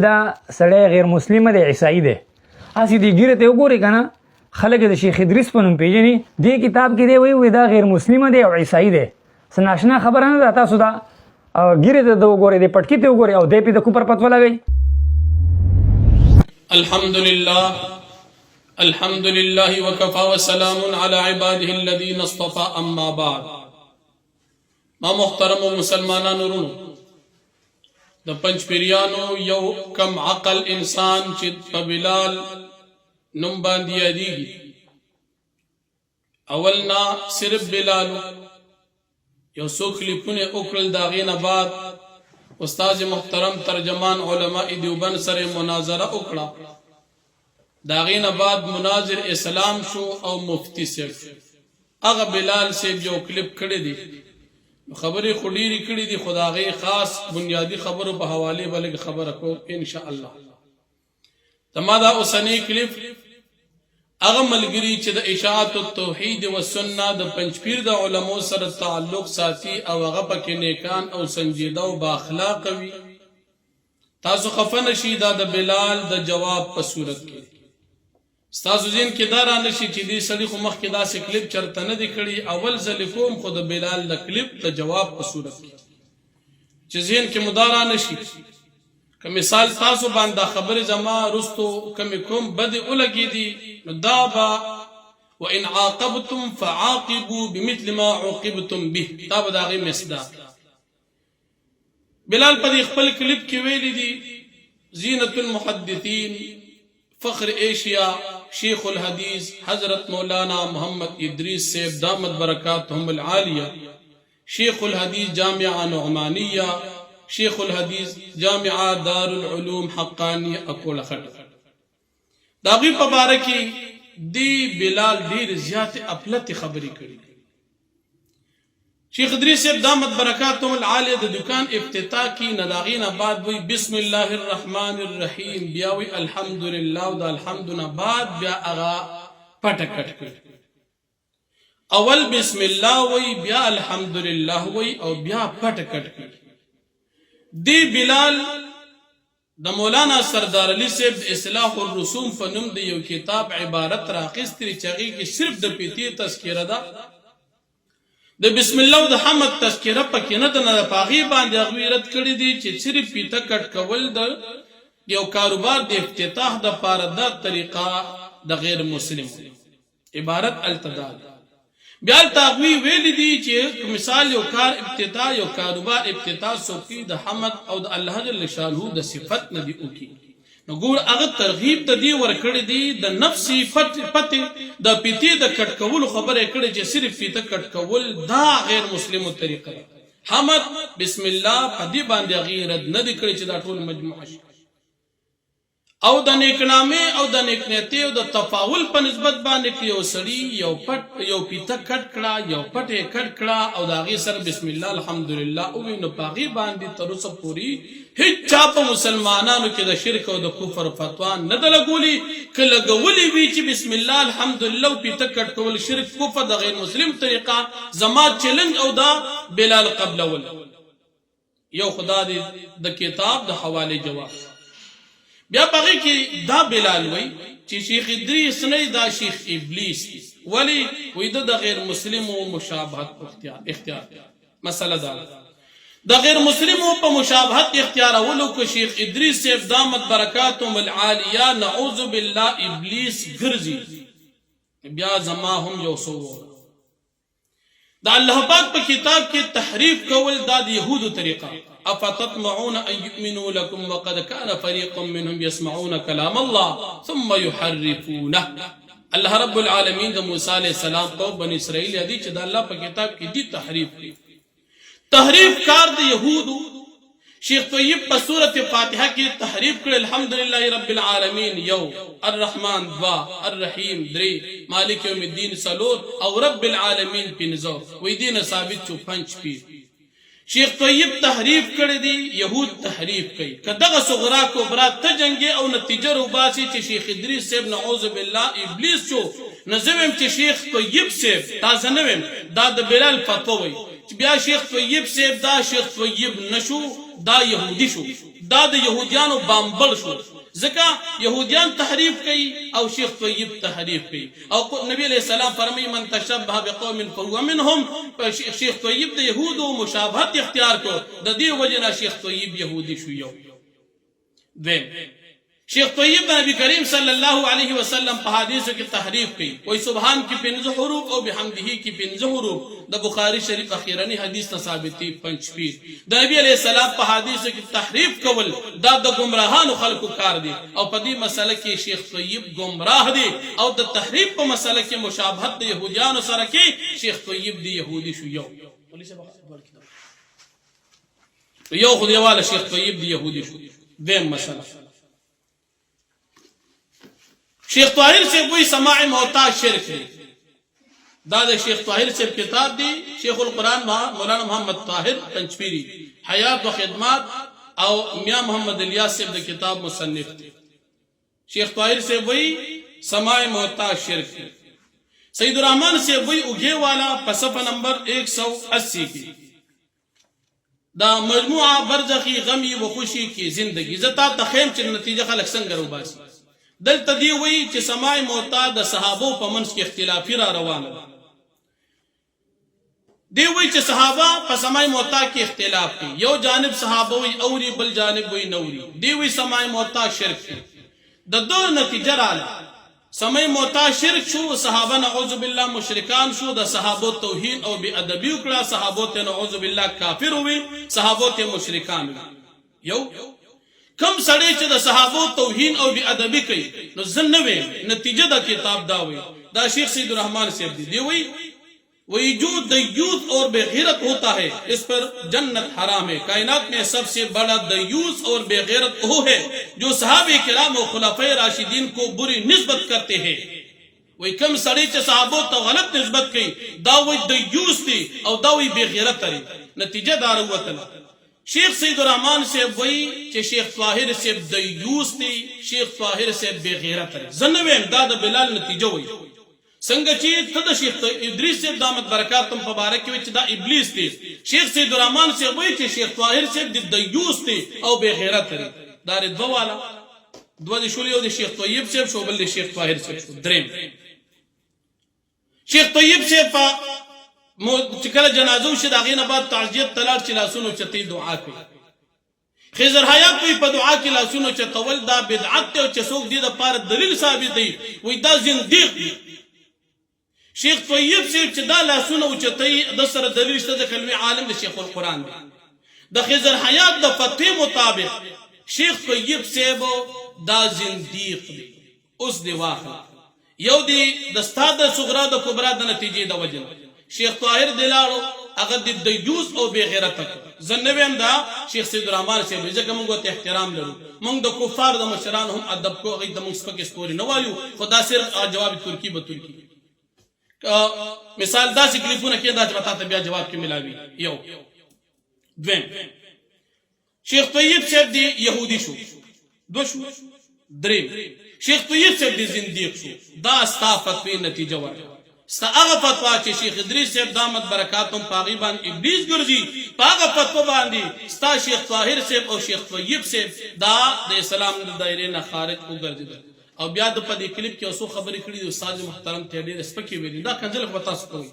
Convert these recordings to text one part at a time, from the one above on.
دا سړی غیر مسلم دی، عیسائی دی. هسې دې ږیره ته وګورې که نه، خلک یې د شیخ ادریس په نوم پېژني. دې کتاب کې دی وایي وایي دا غیر مسلم دی او عیسائی دی. څه ناشنا خبره نه ده. تاسو دا ږیرې ته د وګورئ، دې پټکي ته وګورئ او دی پرې د کفر فتوا لګوي. الحمد لله الحمد لله وكفى وسلام على عباده الذين اصطفى اما بعد. ما محترم مسلمانانو ورونو، د پنځپیریانو یو کم عقل انسان چې په بلال نوم باندې یادېږي، اول نه صرف بلال یو څو کلیپونه وکړل، د هغې نه بعد استاد محترم ترجمان علماء دیوبند سره مناظره وکړه، د هغې نه بعد مناظر اسلام شو او مفتی صاحب شو. هغه بلال صاحب یو کلیپ کړی دی، نو خبرې خو ډېرې کړې دي، خو د هغې خاص بنیادي خبرو په حوالې به لږ خبره کوم ان شاء الله. زما دا اوسنی کلیپ هغه ملګري چې د اشاعت التوحید و سنت د پنځپیر د علمو سره تعلق ساتي او هغه پکې نیکان او سنجیده او با اخلاق وي، تاسو خفه نشي. دا د بلال د جواب په صورت کې ستاسو ذهن کې دا را نشي چې دې سړي خو مخکې داسې کلیپ چرته نه دی کړی، اول ځل کوم، خو د بلال د کلیپ د جواب په صورت کې چې ذهن کې مو دا را نشي. که مثال تاسو باندې دا خبرې زما رستو کمې کوم بدې ولګې دي، نو دا به وان عاقبتم فعاقبوا بمثل ما عوقبتم به، دا به د هغې مصداق. بلال په دې خپل کلیپ کې ویلي دي، زینت المحدثین، فخر ایشیا، شیخ الحدیث حضرت مولانا محمد ادریس صاحب دامت برکاتهم العالیه، شیخ الحدیث جامعه نعمانیه، شیخ الحدیث جامعه دارالعلوم حقانیه اکوړه خټک، د هغوی په باره کې دی بلال ډېرې زیاتې اپلتې خبرې کړي. شیخ ادریس صاحب دامت برکاتهم العالیه د دکان افتتاح کی نه د هغې نه بعد وی بسم الله الرحمن الرحیم، بیا وی الحمدلله، او د الحمد نه بعد بیا هغه پټه کټ کړي. اول بسم الله وی، بیا الحمدلله وی او بیا پټه کټ کړي. دی بلال د مولانا سردار علي صیب د اصلاح الرسوم په نوم د یو کتاب عبارت راخیستی چې هغې کې صرف د پیتې تذکره ده، د بسم الله او د حمد تذکره پکې نه ده. نه په هغې باندې هغوی رد کړي دي چې صرف پیته کټ کول د یو کاروبار د افتتاح دپاره دا طریقه د غیر مسلمو عبارت هلته دا دی. بیا هلته هغوی ویلي دي چې که مثال یو کار ابتدا، یو کاروبار ابتدا څوک کوي، د حمد او د الله جل شانه د صفت نه دي وکړي. نو ګور هغه ترغیب د دې ورکړی دی، د نفسي پتې د پیتې د کټ کولو خبره یې کړې چې صرف پیته کټ کول دا غیر مسلمو طریقه ده، حمد بسم الله په دې باندې هغوی رد نه دی کړی چې دا ټول مجموعه شي. او د نېکنامې او د نېکنیتۍ او د تفاول په نسبت باندې که یو سړي یو پټ یو پیته کټ کړه، یو پټ یې کټ کړه او د هغې سره بسم الله الحمدلله ووي، نو په هغې باندې تر اوسه پورې هیچا په مسلمانانو کې د شرک او د کفر فتوا نه ده لګولې. که لګولې وي چې بسم الله الحمدلله او پیته کټ کول شرک کفر د غیر مسلم طریقه، زما چیلنج او دا بلال قبلول. یو خدا دی د کتاب د حوالې جواب شو. بیا په هغې کې دا بلال وایي چې شیخ ادریس نه دا شیخ ابلیس دی. ولی؟ وایي ده د غیر مسلمو مشابهت اختیار کړ. مسله دا ده د غیر مسلمو په مشابهت اختیارولو که شیخ ادریس صاحب دامت برکاتهم العالیه نعوذ بالله ابلیس ګرځي، بیا زما هم یو څه ووره. د الله پاک په کتاب کې تحریف کول دا د يهودو طریقه. افتطمعون ان يؤمنوا لكم وقد كان فريق منهم يسمعون كلام الله ثم يحرفونه. الله رب العالمین د موسی علیه السلام قوم بنی اسرائیل یادی چې د الله په کتاب کې دی تحریف کوي. تحریف کار د یهودو. شیخ طیب په سورة فاتحه کې تحریف کړی الحمدلله رب العالمین یو، الرحمن دوه، الرحیم درې، مالک یوم الدین څلور او رب العالمین پنځه. وایي دې نه ثابت شو پنج پیر. شیخ طیب تحریف کړی دی، یهود تحریف کوي. که دغه صغرا کبرا ته جنګې او نتیجه روباسې چې شیخ ادریس صاحب نعوذ بالله ابلیس شو، نو زه ویم چې شیخ طیب صاحب، دا زه نه ویم، دا د بلال فتوا وایي، چې بیا شیخ طیب صاحب دا شیخ طیب نه شو، دا یهودي شو. دا د يهوديانو بامبړ شو ځکه يهوديان تحريف کوي او شيخ طيب تحريف کوي او نبی علیه السلام فرمایي من تشبه بقوم فهو منهم. شیخ طیب د يهودو مشابهت اختیار کو، د دې وجه نه شیخ طیب يهودي شو. یو دویم، شیخ طیب د نبی کریم صلی الله علیه وسلم په حدیثو کې تحریف کوي، وایي سبحان کې 5 حروف او بحمده کې 5 حروف د بخاری شریف اخیرنی حدیث نه ثابتي پنځپیر. د نبی علیه السلام په حدیثو کې تحریف کول دا د ګمراهانو خلکو کار دی او په دې مسله کې شیخ طیب ګمراه دی او د تحریف په مسله کې مشابهت د يهودیانو سره کې شیخ طیب دی يهودي شو. یو یو خو دیواله شیخ طیب دی يهودي شو. دویم مسله، شیخ طاهر صاحب وی سماع موتا شرک دی. دا د شیخ طاهر صاحب کتاب دی، شیخ القرآن مولانا محمد طاهر پنځپيري حیات و خدمات او میا محمد الیاس صاحب د کتاب مصنف دی. شیخ طاهر صاحب وی سماع موتا شرک دی. سید الرحمن صاحب وی اوګه والا په صفحه نمبر 180 کې دا مجموعه برزخی غمی و خوشی کی زندگی. زه تا ته ښیم چې نتیجه خلک څنګه راوباسي. دلته دی وایي چې سماع موتا د صحابو په منځ کې اختلافي را روانه ده. دی وایي چې صحابه په سماع موتا کې اختلاف کوي، یو جانب صحابه وایي اوري، بل جانب وایي نه اوري. دی وایي سماع موتا شرک دی. د ده نتیجه راله، سمع موتا شرک شو، صحابه نعوذ بالله مشرکان شو، د صحابو توهین او بی ادبی وکړه، صحابو ته نعوذ بالله کافر ووی، صحابو ته مشرکان وی. یو کم سړی چې د صحابو توهین او بی ادبی کوي، نو زه نه ویم، نتیجه د کتاب دا وی، دا شیخ سید الرحمن صاحب دی، دی وی وہی جو دیوث اور بے غیرت ہوتا ہے اس پر جنت حرام ہے۔ کائنات میں سب سے بڑا دیوث اور بے غیرت وہ ہے جو صحابہ کرام و خلفۂ راشدین کو بری نسبت کرتے ہیں۔ وی کم سړی چې صحابو ته غلط نسبت کوي دا وی دیوث دی او دا وی بے غیرت دی. نتیجه دا راووتله، شیخ سید الرحمن صاحب وی چې شیخ طاهر صاحب دیوث دی، شیخ طاهر صاحب بے غیرت دی. زه نه ویم، دا د بلال نتیجه وی. څنګه چې ته د شیخ ادریس صاحب دامت برکاتم په باره کې وی چې دا ابلیس دی، شیخ سید الرحمن صاحب وی چې شیخ طاهر صاحب د دیوث دی او بے غیرت دی. دا د دوه والا دوه د شول، یو د شیخ طیب صاحب شو، بل د شیخ طاهر صاحب شو. دریم، شیخ طیب صاحب په چې کله جنازه وشي د هغې نه بعد تعزیت ته لاړ چې لاسونو چتې دعا کوي. خضر حیات وی په دعا کې لاسونو چتول دا بدعت دی او چې څوک دې دپاره دلیل ثابتوي وایي دا زندیق دی. شیخ طیب صاحب چې دا لاسونه اوچتوي د سره دلیل شته، ځکه لوی عالم د شیخ القرآن دی. د خضر حیات د فتوی مطابق شیخ طیب صاحب دا زندیق دی. اوس دی واخله، یو دی د ستا د صغرا د کبرا د نتیجې د وجې نه شیخ طاهر دی لاړو، هغه د دیوث او بې غیرته کړ. زه نه ویم، دا شیخ سید الرحمن صاحب، ځکه موږ ورته احترام لرو، موږ د کفار د مشرانو هم ادب کوو، هغوی ته موږ سپکې سپورې نه وایو، خو دا صرف جواب ترکي به ترکي مثال داسې کلیپونه کې دا چې به تا ته بیا جواب کې ملاوي. یو دویم، شیخ طیب صاحب دی يهودي شو، دو شو. دریم، شیخ طیب صاحب دی زنديق شو. دا ستا فتوی نتیجه ورکړه، ستا هغه فتوا چې شیخ ادریس صاحب دامت برکاتهم په هغې باندې ابلیس ګرځي، په هغه فتوا باندې ستا شیخ طاهر صاحب او شیخ طیب صاحب دا د اسلام د دایرې نه خارج وګرځېدل. او بیا د په دې کلیپ کې اوسو خبرې کړې دي، استاد محترم ته ډېرې سپکې ویلي، دا کنځلې خو به تاسو کوئ.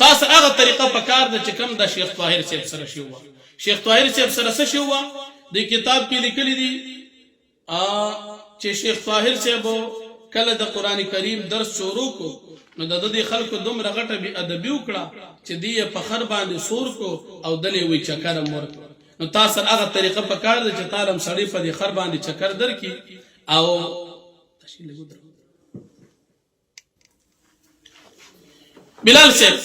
تاسو هغه طریقه پکار ده چې کوم د شیخ طاهر صاحب سره شوی وه. شیخ طاهر صاحب سره څه شوی وه؟ د کتاب کې لیکلي دي چې شیخ طاهر صاحب کله د قران کریم درس شروع کو نو د دې خلکو دومره غټه بی ادبی وکړه چې دی په خر باندې سور کو او دلې وی چکر مور. نو تاسو هغه طریقه پکار ده چې تعلم سړی په دې خر باندې چکر درکې او بلال صاحب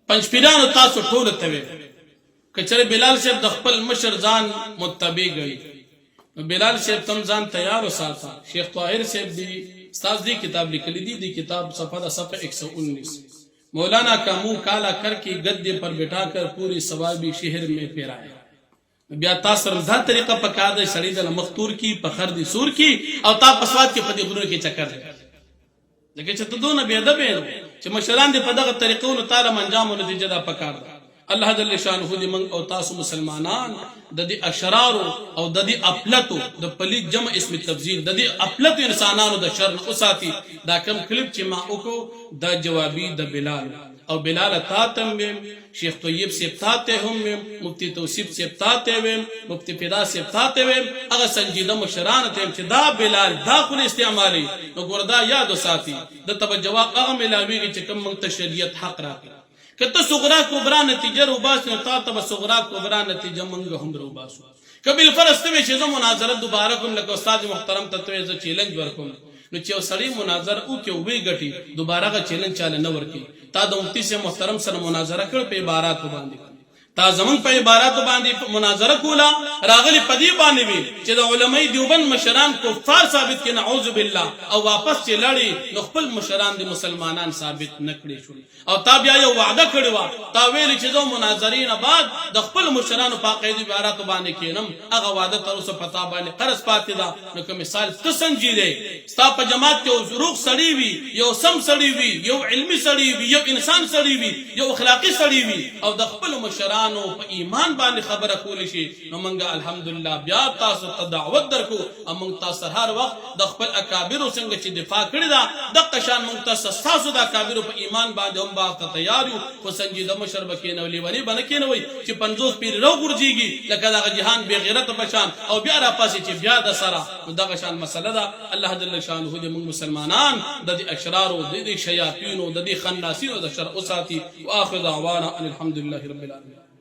پنځپیرانو تاسو ټول ته ویم، کچره بلال صاحب د خپل مشر ځان متبع ګڼي نو بلال صاحب تم ځان تیار وساته. شیخ طاهر صاحب دی استاد دی کتاب لیکلی دی، دی کتاب صفحه د صفحه 119، مولانا کا منہ کالا کر کے گدے پر بٹھا کر پوری صوابی شہر میں پھیرایا. بیا تا سره دا طریقه پکار دی، سړی د مخ تور کی، په خر دی سور کی او تا په سواد کې په دې غرونو کې چکر دی، ځکه چې ته دونه بې ادبه یې چې مشران دې په دغه طریقو نو تعالی انجام او نتیجه دا پکار ده. الله جل شانه دې موږ او تاسو مسلمانان د دې اشرارو او د دې اپلتو د پلیت جمع اسم تفضیل د دې اپلتو انسانانو د شر نه وساتي. دا کوم کلپ چې ما وکړو دا جوابي د بلال او بلال تا ته هم ویم، شیخ طیب صیب تا ته هم ویم، مفتی توصیف صیب تا ته ویم، مفتی فدا صیب تا ته ویم، هغه سنجیده مشرانو ته ویم چې دا بلال دا خوله استعمالوي نو ګوره دا یاد وساتي ده ته به جواب هغه ملاویږي چې کوم موږ ته شریعت حق راکړي. که ته صغرا کبرا نتیجه روباسې نو تاته به صغرا کبرا نتیجه مونږ هم روباسو. که بالفرض ته وې چې زه مناظره دوباره کوم لکه استاد محترم ته ته وې زه چیلنج ورکوم نو چې یو سړی مناظره وکړي او ویې ګټي دوباره هغه چیلنج چاله نه ورکوي. تا د مفتي صاحب محترم سره مناظره کړې په عباراتو باندې. تا زمونږ په عباراتو باندې مناظره کوله راغلي په دې باندې وي چې د علماء دیوبند مشران کفار ثابت کړي نعوذ بالله او واپس چې لاړې نو خپل مشران دې مسلمانان ثابت نه کړې شول او تا بیا یو وعده کړې وه تا ویل چې زه مناظرې نه بعد د خپل مشرانو په عقایدو عباراتو باندې کینم هغه وعده تر اوسه په تا باندې قرض پاتې ده نو که مثال ته سنجیدې ستا په جماعت کې یو روغ سړی وي، یو سم سړی وي، یو علمي سړی وي، یو انسان سړی وي، یو اخلاقي سړی وي او د خپلو مشرانو په ایمان باندې خبره کولی شي نو مونږ الحمدلله بیا تاسو ته دعوت درکو او مونږ تاسو سره هر وخت د خپل اکابرو څنګه چې دفاع کړې ده دقه شان مونږ تاسو ستاسو د اکابرو په ایمان باندې هم باغ ته تیار یو خو سنجیده مشر به کینوي لیونی به نه کینوي چې 50 پیرې راوغورځیږي لکه دغه جهان بې غیرته په شان او بیا راپاڅي چې بیا د سره نو دغه شان مسله ده. الله جل شانه دې موږ مسلمانان د دې اشرارو، د دې شیاطینو، د دې خناسینو د شر وساتي. واخر دعوانا ان الحمدلله رب العالمین.